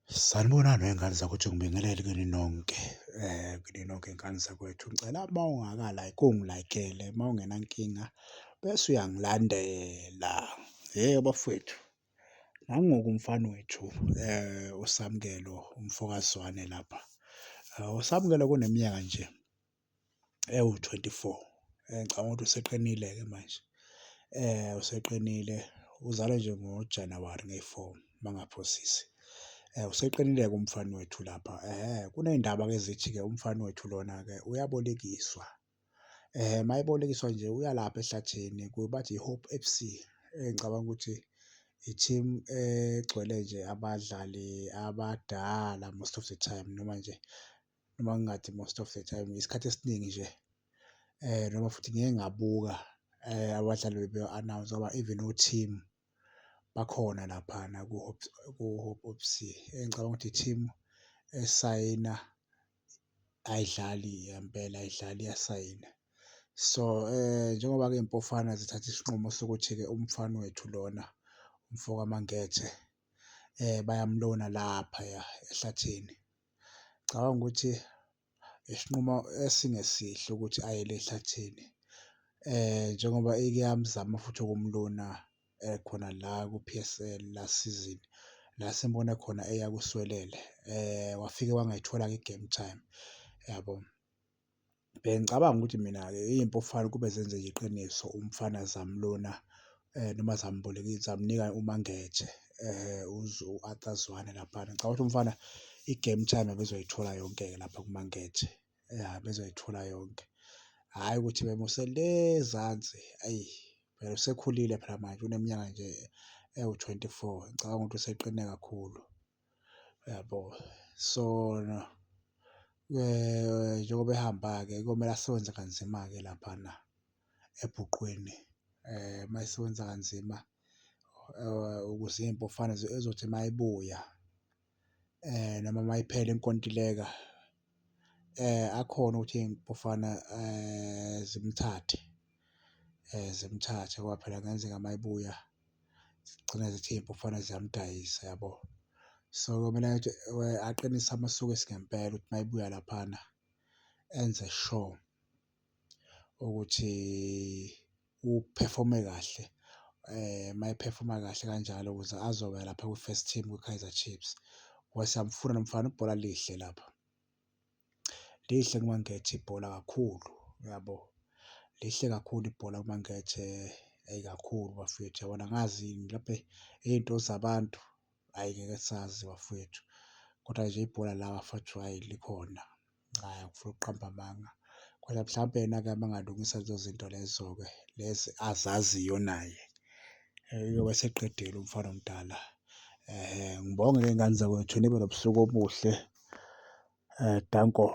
Sanibonani wey'ngane zakwethu, ngibingelele kini nonke, kini nonke y'ngane zakwethu. Ngicela uma ungaka-like ungilaykhele, uma ungenankinga bese uyangilandela. Hhe bafwethu, nangu-ke umfana wethu uSamkelo, umfoka Zwane lapha. USamkelo-ke uneminyaka nje ewu-24, ngicabanga ukuthi useqinile-ke manje, useqinile, uzalwe nje ngoJanuwari ngeyi-four, mangaphosisi. Useqinile-ke umfana wethu lapha, ehhe. Kuney'ndaba-ke ezithi-ke umfana wethu lona-ke uyabolekiswa. Mayebolekiswa nje uya lapha ehlathini bathi i-Hope FC, engicabanga ukuthi i-team egcwele nje abadlali abadala most of the time, noma nje, noma ngingathi most of the time, isikhathi esiningi nje noma futhi ngike ngabuka abadlali bebe-announce-wa ngoba even o-Tim bakhona laphana ku-Hope, ku-Hope FC, engicabanga ukuthi i-team esayina, ayidlali ngempela, ayidlali iyasayina. So, njengoba-ke Iy'mpofana zithathe isinqumo sokuthi-ke umfana wethu lona, umfoka Mangethe, bayamlona laphaya ehlathini. Ngicabanga ukuthi isinqumo esingesihle ukuthi aye le ehlathini njengoba ike yamzama futhi ukumlona khona la ku-PSL last season, la simbone khona eya koSwelele wafike wangayithola-ke i-game time, yabo. Bengicabanga ukuthi mina-ke Iy'mpofane ukube zenze nje iqiniso umfana zamlona noma zamnika uMangethe u-Arthur Zwane laphana. Ngicabanga ukuthi umfana i-game time ebezoyithola yonke-ke lapha kuMangethe, ya ubezoyithola yonke, hhayi ukuthi bemuse le ezansi, ayi phela usekhulile phela manje uneminyaka nje ewu-24, ngicabanga ukuthi useqine kakhulu, uyabo. So, njengoba ehamba-ke komele asebenze kanzima-ke laphana ebhuqwini uma esebenza kanzima ukuze Iy'mpofane ezothi uma ebuya noma uma iphela inkontileka akhone ukuthi Iy'mpofana zimthathe, zimthathe ngoba phela kungenzeka uma ebuya zigcine zithi Iy'mpofane ziyamdayisa, yabo. So, komele ukuthi aqinise amasokisi ngempela ukuthi uma ebuya laphana enze sure ukuthi uphefome kahle, uma ephefoma kahle kanjalo ukuze azoba lapha kwi-first team kwi-Kaizer Chiefs ngoba siyamfuna lo mfana ibhola lihle lapha, lihle kuMangethe ibhola kakhulu, uyabo? Lihle kakhulu ibhola kuMangethe, eyi kakhulu bafethu, uyabona angazi mhlampe iy'nto zabantu, hhayi ngeke sazi bafowethu kodwa nje ibhola la bafowethu, hhayi likhona, hhayi angifuni ukuqamba amanga. Kodwa mhlampe yena-ke uma engalungisa lezo zinto lezo-ke lezi azaziyo naye, uyobe eseqedile umfana omdala. Ngibonge-ke y'ngane zakwethu, nibe nobusuku obuhle, danko.